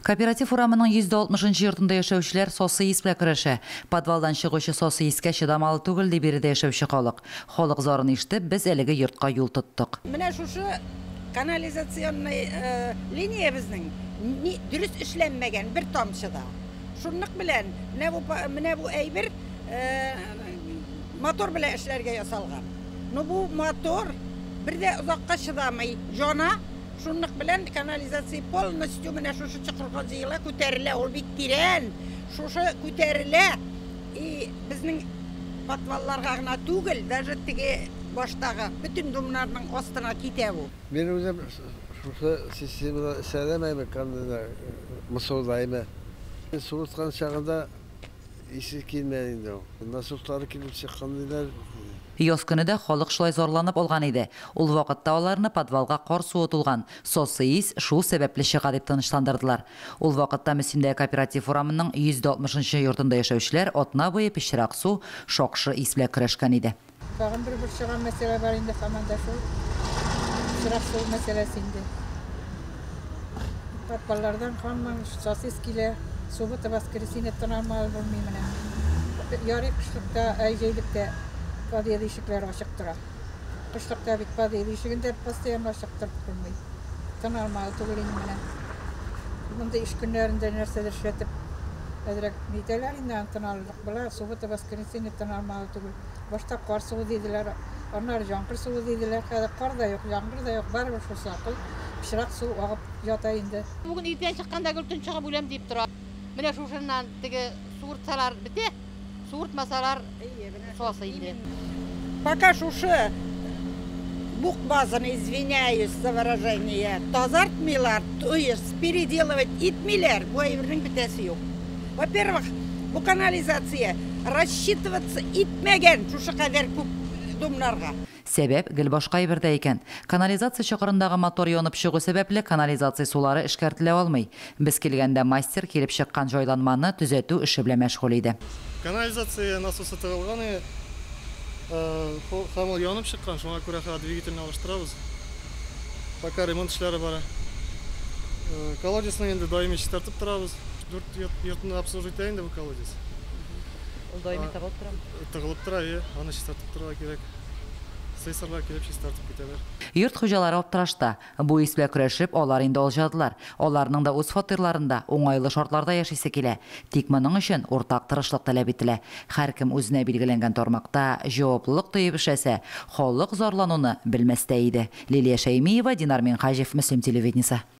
Кооператив урамының 160 нчы йортында яшәүчеләр сасы ис белән көрәшә. Подвалдан чыгучы сасы искә чыдамалы түгел, ди биредә яшәүче халык. Халык зарын ишетеп, без әлеге йортка юл тоттык. Менә шушы канализационный линия безнең дөрес эшләнмәгән бер тамчы да. Шунлык белән менә бу менә бу әйбер мотор белән эшләргә ясалган. Но бу мотор бер дә озакка чыдамый, җана. Шунлык белән канализация полностью менә шушы чокырга җыела, күтәрелә. Ул бик тирән. Шушы күтәрелә. И безнең подвалларга гына түгел, даже теге баштагы бөтен домнарның астына китә бу. Мин үзем шушы системада эшләдем әйме, мусорда әйме. Суырткан чагында исе килмәде инде ул. Насослары килеп чыккан диләр. Яз көне дә халык шулай зарланып алган иде. Ул вакытта аларны подвалга кар суы тулган, сасы ис шул сәбәпле чыга дип тынычландырдылар. Ул вакытта Мөслимдәге Кооператив урамының 160 нчы йортында яшәүчеләр атна буе пычрак су, шакшы ис белән көрәшкән иде. Тагын бер борчыган мәсьәлә бар инде, һаман да шул пычрак су мәсьәләсе инде. Подваллардан һаман сасы ис килә. Суббота, воскресенье тын алмалы булмый менә. Ярый кышлыкта, әй җәйлектә подъезд ишекләре ачык тора. Кышлыкта бит подъезд ишеген дә постоянно ачык торып булмый. Тын алмалы түгел инде менә. Мондый эш көннәрендә нәрсәдер эшләтеп әзрәк нитәләр инде, аны тын алырлык була. Суббота, воскресенье тын алмалы түгел. Башта кар суы диделәр, аннары яңгыр суы диделәр. Хәзер кар да юк, яңгыр да юк, барыбер шул салкын, пычрак су агып ята инде. Бүген иртән чыкканда гел тончыгып үләм дип тора. Менә шушыннан теге суыртсалар бетә, суыртмасалар сасы инде. Пока шушы бук базын, извиняюсь за выражение, тазартмыйлар, то есть переделывать итмиләр, бу әйбернең бетәсе юк. Во-первых, бу канализация рассчитываться итмәгән шушы кадәр күп домнарга. Сәбәп гел башка әйбердә икән. Канализация чокырындагы мотор янып чыгу сәбәпле канализация сулары эшкәртелә алмый. Без килгәндә мастер килеп чыккан җайланманы төзәтү эше белән мәшгуль иде. Канализация насосы тыгылган, һәм ул янып чыккан, шуңа күрә хәзер двигательне алыштырабыз. Пока ремонт эшләре бара. Колодецны инде даими чистартып торабыз. Дүрт йортны обслуживать итә инде бу колодец. Ул даими тыгылып тора. Тыгылып тора, ие, аны чистартып торырга кирәк. Слесарьлар килеп чистартып китәләр. Йорт хуҗалары аптырашта. Бу ис белән көрәшеп, алар инде алҗадылар. Аларның да үз фатирларында уңайлы шартларда яшисе килә. Тик моның өчен уртак тырышлык таләп ителә. Һәркем үзенә билгеләнгән тармакта җаваплылык тоеп эшләсә, халык зарлануны белмәс тә иде. Лилия Шәймиева, Динар Минхаҗев, Мөслим телевидениесе.